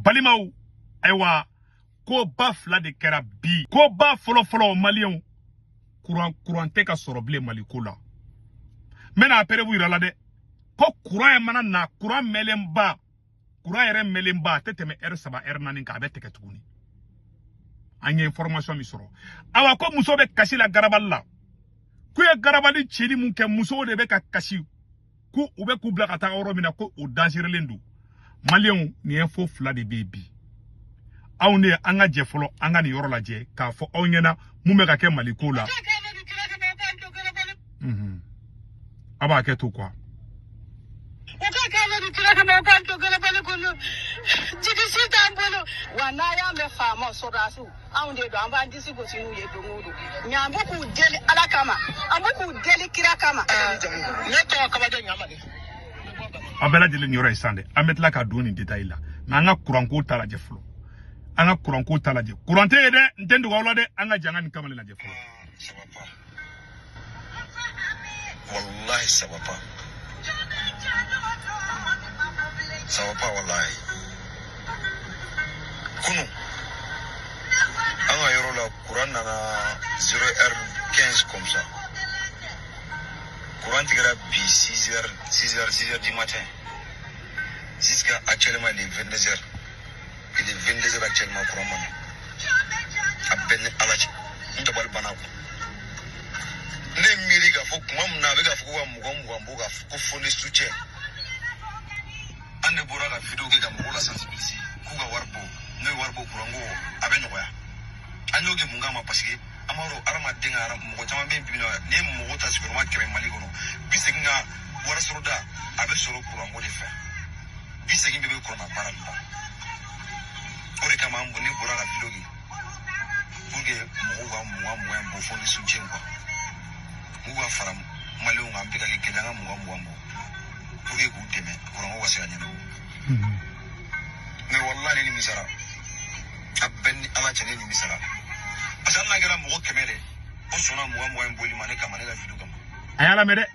Balimaw, ayiwa, ko ba fila de kɛra bi. Ko ba fɔlɔ fɔlɔ, maliyɛnw, kuran tɛ ka sɔrɔ bilen Maliko la. N bɛna a preuve yira la dɛ. Ko kuran ye mana na, kuran mɛnlenba, kuran yɛrɛ mɛnlenba, a tɛ tɛmɛ heure 3, heure 4 kan, a bɛ tigɛ tuguni. An ye information min sɔrɔ, awa, ko muso bɛ kasi la garabali la, k'u ye garabali cili mun kɛ, musow de bɛ ka kasi, ko u bɛ k'u bila ka taga yɔrɔ min na, ko o dangerelen don. Maliyɛnw, nin info fila de bɛ yen bi. Aw ne, an ka jɛ fɔlɔ, an ka nin yɔrɔ lajɛ k'a fɔ aw ɲɛna mun bɛ ka kɛ Maliko la. A b'a kɛ to quoi. U ka kɛ ni kira kama, u k'an to garabali kɔnɔ, jigi si t'an bolo. Wa n'a y'a mɛn faamaw sɔrɔdasiw, anw de don, an b'an disi gosi n'u ye don o don. Mais an bɛ k'u deli Ala kama, an bɛ k'u deli kira kama. Ne tɔgɔ Kabajan Ɲamale. Aw bɛɛ lajɛlen, nin yɔrɔ ye san dɛ. An bɛ tila ka don nin détail la, mais an ka kuranko ta lajɛ fɔlɔ. An ka kuranko ta lajɛ. Kuran tɛ yen dɛ, n tɛ n dogo aw la dɛ. An ka jɛ, an ka nin kamalen lajɛ fɔlɔ. Ça va pas. Wallahi, ça va pas. Ça va pas, wallahi. Kunu, an ka yɔrɔ la, courant nana 0h15 comme ça. Courant tigɛra bi 6h, 6h, 6h du matin. Jusqu'à actuellement, il est 22h. Il est 22h actuellement, courant ma na. A bɛɛ ni Ala cɛ. N dabali banna quoi. Ne ye miiri k'a fɔ kuma min na a bɛ k'a fɔ ko ka 20 20 bɔ, k'a fɔ ko fonds de soutien, an de bɔra ka vidéo kɛ ka mɔgɔw la sensibiliser k'u ka wari bɔ. N'u ye wari bɔ, kuranko a bɛ nɔgɔya. An y'o kɛ mun kama? Parce que an b'a dɔn hadamaden ka mɔgɔ caman bɛ yen bi bi in na, n'i ye mɔgɔ ta sigiyɔrɔma 100 Mali kɔnɔ, 80 ka wari sɔrɔda a bɛ sɔrɔ kuranko de fɛ. 80 bɛɛ bɛ kuran na baara de la. O de kama ne bɔra ka vidéo kɛ pour que mɔgɔw ka 20 20 in bɔ, fonds de soutien quoi, k'u ka fara maliyɛnw kan, an bɛɛ ka kɛ kelen, an ka 20 20 bɔ pour que k'u dɛmɛ kuranko ka se ka ɲɛnabɔ. Mais wallahi, ne nimisara. A bɛɛ ni Ala cɛ, ne nimisara, parce que hali n'a kɛra mɔgɔ 100 dɛ, o sɔnna 20 20 in bɔli ma ne kama, ne ka vidéo kama. A y'a lamɛn dɛ.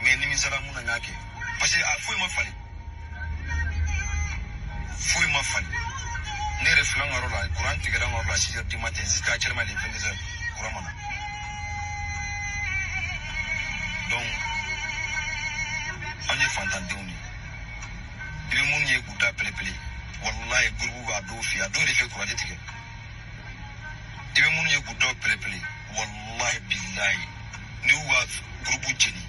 Mais nimisara mun na? N y'a kɛ parce que a foyi ma falen, foyi ma falen. Ne yɛrɛ filɛ, an ka yɔrɔ la, courant tigɛra an ka yɔrɔ la 6 heures du matin jusqu'à actuellement il est 22 heures, courant ma na. Donc anw ye fantandenw de ye. I bɛ minnu ye k'u da pɛlɛpɛlɛ, wallahi, groupe b'a dɔw fɛ yen, a dɔw de fɛ courant tɛ tigɛ. I bɛ minnu ye k'u da pɛlɛpɛlɛ, wallahi billahi, n'i y'u ka groupe jeni,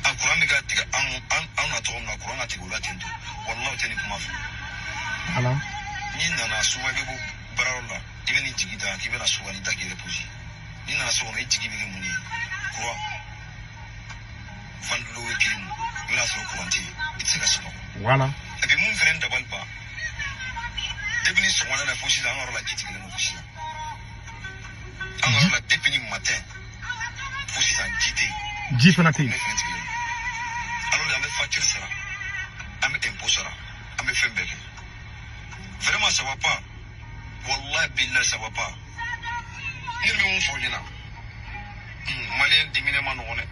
a courant bɛ ka tigɛ an na cogo min na, courant ka tigɛ u la ten tɔ, wallahi, u tɛ nin kuma fɔ. Ala. N'i nana souvent, i bɛ bɔ baarayɔrɔ la, i bɛ n'i jigi da k'i bɛna so ka n'i da k'i reposer. N'i nana so kɔnɔ, i jigi bɛ kɛ mun ye? Courant ventilo bɛ clim, i bɛna sɔrɔ courant tɛ yen, i tɛ se ka sunɔgɔ. Voilà. Et puis mun fɛnɛ dabali ban, depuis ni sɔgɔmada la fo sisan, an ka yɔrɔ la, ji tigɛlen don fo sisan. An ka yɔrɔ la, depuis ni matin fo sisan, ji tɛ yen. Ji fana tɛ ne yen. Fɛnɛ tigɛlen don. Alors an bɛ facture sara, an bɛ impôt sara, an bɛ fɛn bɛɛ kɛ. Vraiment, ça va pas. Wallahi billahi, ça va pas. Ne bɛ mun fɔ aw ɲɛna? Maliyɛn diminen ma nɔgɔn dɛ.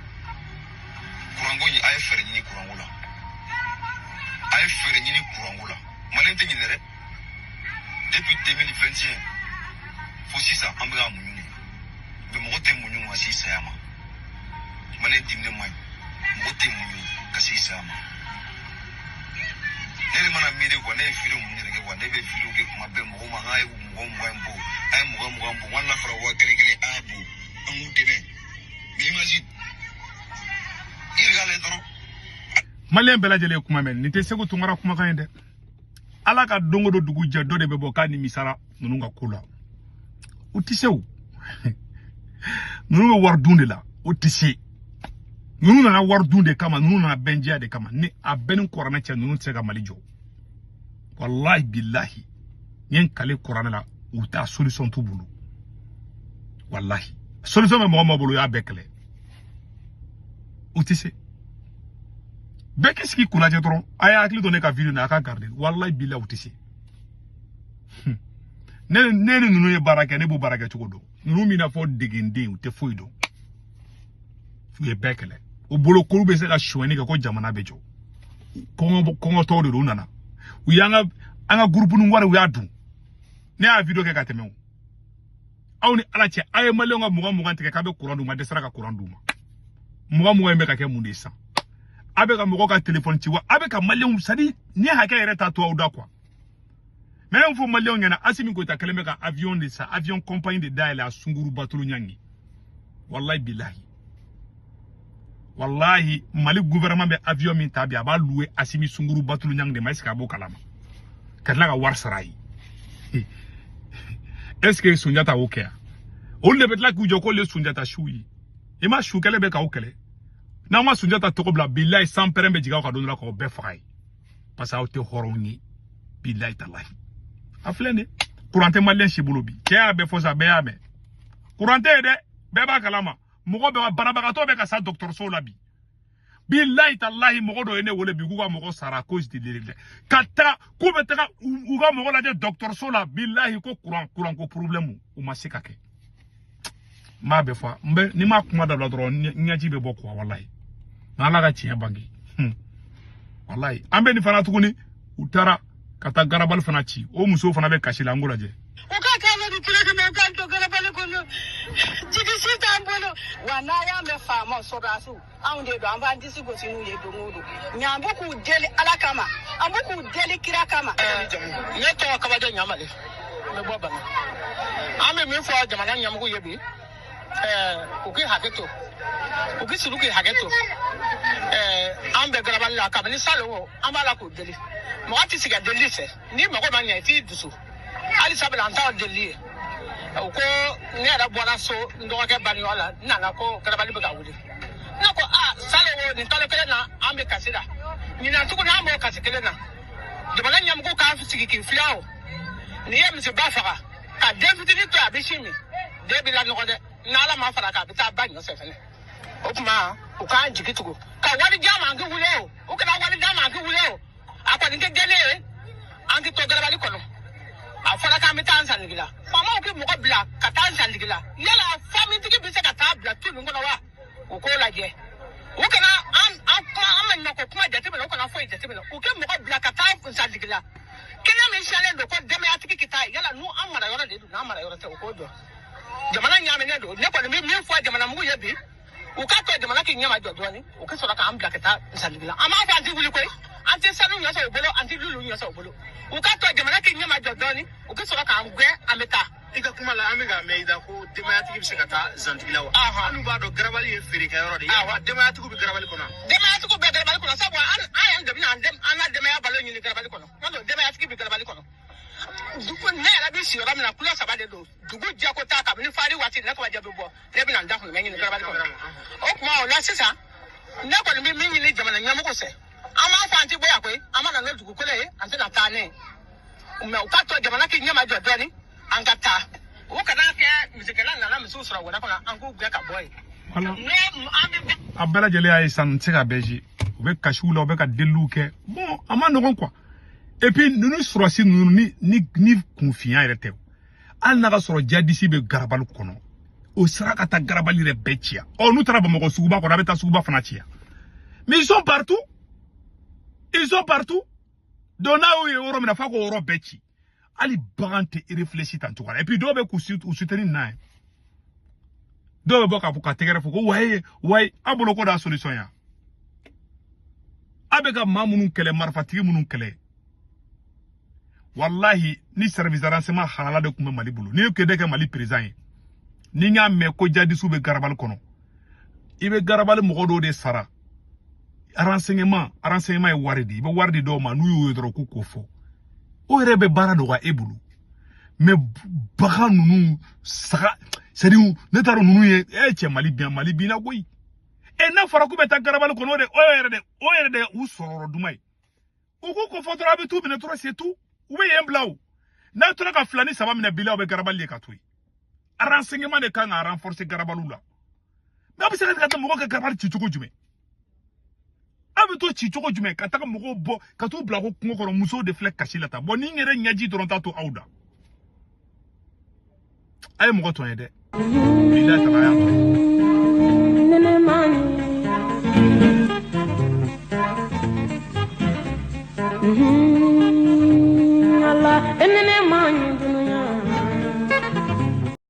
Kuranko in, a ye fɛɛrɛ ɲini kuranko la, a ye fɛɛrɛ ɲini kuranko la. Maliyɛn tɛ ɲinɛ dɛ. Depuis 2021 fo sisan, an bɛ ka muɲu de, mais mɔgɔ tɛ muɲu ka se saya ma. Maliyɛn diminen man ɲi, mɔgɔ tɛ muɲu ka se saya ma. Ne de mana miiri quoi, ne ye vidéo mun yɛrɛ kɛ quoi, ne bɛ vidéo kɛ kuma bɛɛ mɔgɔw ma, an ye 20 20 in bɔ, an ye 20 20 bɔ, hali n'a fɔra 1000 1000, an y'a bɔ, an k'u dɛmɛ. Mais imagine, i yɛrɛ k'a lajɛ dɔrɔn. Maliyɛn bɛɛ lajɛlen ye kuma mɛn. Nin tɛ Segu Tunkara kumakan ye dɛ. Ala ka don o don dugu jɛ, dɔ de bɛ bɔ k'a nimisara ninnu ka ko la. U tɛ se o, ninnu bɛ wari dun de la. U tɛ se, ninnu nana wari dun de kama, ninnu nana bɛnjɛya de kama. Ni a bɛɛ ni kuranɛ cɛ, ninnu tɛ se ka Mali jɔ. Wallahi billahi, n ye n kale kuranɛ la, u t'a solution t'u bolo. Wallahi, solution bɛ mɔgɔ mɔgɔ bolo, u y'a bɛɛ kɛlɛ. U tɛ se. Bɛɛ k'i sigi k'u lajɛ dɔrɔn. A y'a hakili to ne ka vidéo na, a ka garder. Wallahi billahi, u tɛ se. Ne ni ninnu ye baara kɛ, ne b'o baara kɛ cogo dɔn. Ninnu b'i n'a fɔ degenden, u tɛ foyi dɔn. U ye bɛɛ kɛlɛ. U bolo k'olu bɛ se ka sonyɛni kɛ ko jamana bɛ jɔ. Kɔngɔtɔw de don. U nana, u y'an ka An ka groupe nu wari u y'a dun. Ne y'a vidéo kɛ ka tɛmɛ o. Aw ni Ala cɛ, aw ye maliyɛnw ka 20 tigɛ k'a bɛ courant d'u ma, dɛsɛra ka courant d'u ma. 20 in bɛ ka kɛ mun de ye sisan? A bɛ ka mɔgɔw ka téléphone ci wa, a bɛ ka maliyɛnw, c'est à dire ni hakɛ yɛrɛ t'a to aw da quoi. Mais ne fɔ maliyɛnw ɲɛna, Assimi Goïta kɛlen bɛ ka avion de san, avion compagnie de dayɛlɛ a sunguruba tulu ɲangi. Wallahi bilahi. Wallahi Mali gouvernement bɛ avion min ta bi, a b'a louer Assimi sunguruba tulu ɲangi de ma, est-ce que a b'o kalama? Ka tila ka wari sara a ye. Est-ce que Sunjata y'o kɛ yan? Olu de bɛ tila k'u jɔ k'olu ye Sunjata siw ye. I ma su kɛlɛ bɛ k'aw kɛlɛ. N'aw ma Sunjata tɔgɔ bila, bilahi san pɛrɛn bɛ jigin aw kan don dɔ la k'aw bɛɛ faga ye. Parce que aw tɛ hɔrɔnw ye. Bilahi talahi. A filɛ nin ye. Courant tɛ maliyɛn si bolo bi. Cɛ y'a bɛɛ fɔ sa, bɛɛ y'a mɛn. Courant tɛ yen dɛ, bɛɛ b'a kalama. Mɔgɔ bɛ banabagatɔ bɛ ka sa dɔgɔtɔrɔso la bi. Bilahi talahi mɔgɔ dɔ ye ne wele bi k'u ka mɔgɔ sara à cause de l'élève. Ka taga k'u bɛ taga u ka mɔgɔ lajɛ dɔgɔtɔrɔso la, bilahi ko courant ko problème u ma se ka kɛ. N b'a bɛɛ fɔ, n bɛ ni ma kuma dabila dɔrɔn ɲɛji bɛ bɔ quoi wallahi. N'Ala ka tiɲɛ bange. Wallahi an bɛ nin fana tuguni, u taara ka taa garabali fana ci, o muso fana bɛ kasi la, an k'o lajɛ. U ka kɛ Ala ni kira kama, u k'an to garabali kɔnɔ. Jigi si t'an bolo. Wa n'a y'a mɛn faamaw sɔrɔdasiw, anw de don, an b'an disi gosi n'u ye don o don. Mais an bɛ k'u deli Ala kama, an bɛ k'u deli kira kama. Ne tɔgɔ Kabajan Ɲamale, n bɛ bɔ Bana. An bɛ min fɔ jamana ɲɛmɔgɔw ye bi, u k'i hakɛ to, u k'i sigi k'i hakɛ to. An bɛ garabali la kabini salon o, an b'a la k'u deli. Mɔgɔ tɛ sigi ka delili fɛ, n'i mago ma ɲɛ i t'i dusu. Hali sabula an t'aw delili ye. U ko ne yɛrɛ bɔra so n dɔgɔkɛ baniyɔrɔ la, n nana ko garabali bɛ ka wuli. Ne ko aa salon o, nin kalo kelen na an bɛ kasi la. Ɲinan tuguni an b'o kasi kelen na. Jamana ɲɛmɔgɔw k'an sigi k'i filɛ o. N'i ye misiba faga ka den fitinin to yen, a bɛ sin min, den b'i lanɔgɔ dɛ. N'Ala ma fara a kan, a bɛ taa ba ɲɔfɛ fɛnɛ. O tuma u k'an jigi tugu ka wari d'an ma an k'i wuli o, u kana wari d'an ma an k'i wuli o. A kɔni tɛ deli ye an k'i to garabali kɔnɔ. A fɔra k'an bɛ taa Nzanigi la, faamaw k'i mɔgɔ bila ka taa Nzanigi la. Yala famitigi bɛ se ka taa bila tu ninnu kɔnɔ wa? U k'o lajɛ. U kana an kuma, an ma ɲinɛ ko kuma jateminɛ, u kana foyi jateminɛ. U kɛ mɔgɔ bila ka taa Nzanigi la. Kɛnɛ min siyalen don ko denbayatigi k'i taa, yala n'u an mara yɔrɔ de don, n'an mara yɔrɔ tɛ, u k'o dɔn. Jamana ɲaaminen don. Ne kɔni bɛ min fɔ jamana mugu ye bi, u k'a to jamana k'i ɲɛma jɔ dɔɔnin, u ka sɔrɔ k'an bila ka taa Nzanigi la. An b'a fɔ an tɛ wuli koyi, an tɛ sanu ɲɛ sɔrɔ u bolo, an tɛ lulu ɲɛ sɔrɔ u bolo. U k'a to jamana k'i ɲɛma jɔ dɔɔnin, u ka sɔrɔ k'an gɛn, an bɛ taa. I ka kuma la, an bɛ k'a mɛn i da ko denbayatigi bɛ se ka taa Zantigi la wa? An b'a dɔn garabali ye feerekɛyɔrɔ de ye. Awɔ, denbayatigiw bɛ garabali kɔnɔ. Denbayatigiw bɛ garabali kɔnɔ, sabu an y'an dɛmɛ, an ka denbaya balo ɲini garabali kɔnɔ. N'o tɛ denbayatigi bɛ garabali kɔnɔ. Dugu ne yɛrɛ bɛ si yɔrɔ min na, kula 3 de don. Dugu jɛ ko taa kabini fari waati ne kɔrɔjɛ bɛ bɔ, ne bɛna n da kɔnɔ ɲini garabali kɔnɔ. O tuma o la sisan, ne kɔni bɛ min ɲini jamana ɲɛmɔgɔw fɛ, an b'a fɔ an tɛ bɔ yan koyi, an ma na n'o dugukolo ye, an tɛna taa ne ye. Mais u k'a to jamana k'i ɲɛma jɔ dɔɔnin, an ka taa. U kana kɛ misikɛla nana misiw sɔrɔ wɛrɛ kɔnɔ, an k'u gɛn ka bɔ yen. A bɛɛ lajɛlen y'a ye sisan, n tɛ se ka bɛɛ si. U bɛ kasiw la, u bɛ ka deliliw kɛ. Bon, a ma nɔgɔn quoi. Et puis ninnu sɔrɔsi ninnu ni kunfinya yɛrɛ tɛ. Hali n'a ka sɔrɔ jadisi bɛ garabali kɔnɔ, o sera ka taa garabali yɛrɛ bɛɛ ci yan. Ɔ n'u taara Bamakɔ suguba kɔnɔ, a bɛ taa suguba fana ci yan. Mais ils sont partout. Ils sont partout. Donc n'a y'o ye yɔrɔ min na, f'a k'o yɔrɔ bɛɛ ci. Hali bagan tɛ réfléchi tan cogo la. Et puis dɔw bɛ k'u soutenir n'a ye. Dɔw bɛ bɔ k'a fɔ ka tɛgɛrɛ fɔ ko wayi wayi, aw bolo ko da solution ya. A bɛ ka maa minnu kɛlɛ, marifatigi minnu kɛlɛ. Wallahi ni service de renseignement halala de tun bɛ Mali bolo, ni ye kɛ kɛ Mali président ye, ni n y'a mɛn ko jadisiw bɛ garabali kɔnɔ, i bɛ garabali mɔgɔ dɔw de sara. Renseignement ye wari de ye, i bɛ wari di dɔw ma, n'u y'o ye dɔrɔn k'u k'o fɔ. O yɛrɛ bɛ baara nɔgɔya e bolo. Mais bagan ninnu saga, c'est à dire ne t'a dɔn ninnu ye cɛ Mali bin, Mali binna koyi. N'a fɔra k'u bɛ taa garabali kɔnɔ, o yɛrɛ de u sɔrɔ yɔrɔ duman ye. U k'u ko fɔ dɔrɔn, a bɛ t'u minɛ dɔrɔn, c'est tout. U bɛ yen bila o. N'a tora ka 2 ni 3 minɛ bi la, u bɛ garabali ye ka to yen. Renseignement de kan ka renforcer garabaliw la. Mais aw bɛ se ka taa mɔgɔ ka garabali ci cogo jumɛn? Aw bɛ to ci cogo jumɛn ka taga mɔgɔw bɔ ka t'u bila ko kungo kɔnɔ, musow de filɛ kasi la tan. Bon ni n yɛrɛ ɲɛji dɔrɔn t'a to aw da. A ye mɔgɔ tɔn ye dɛ. Bilahi tala a y'a tɔn ye. Ma.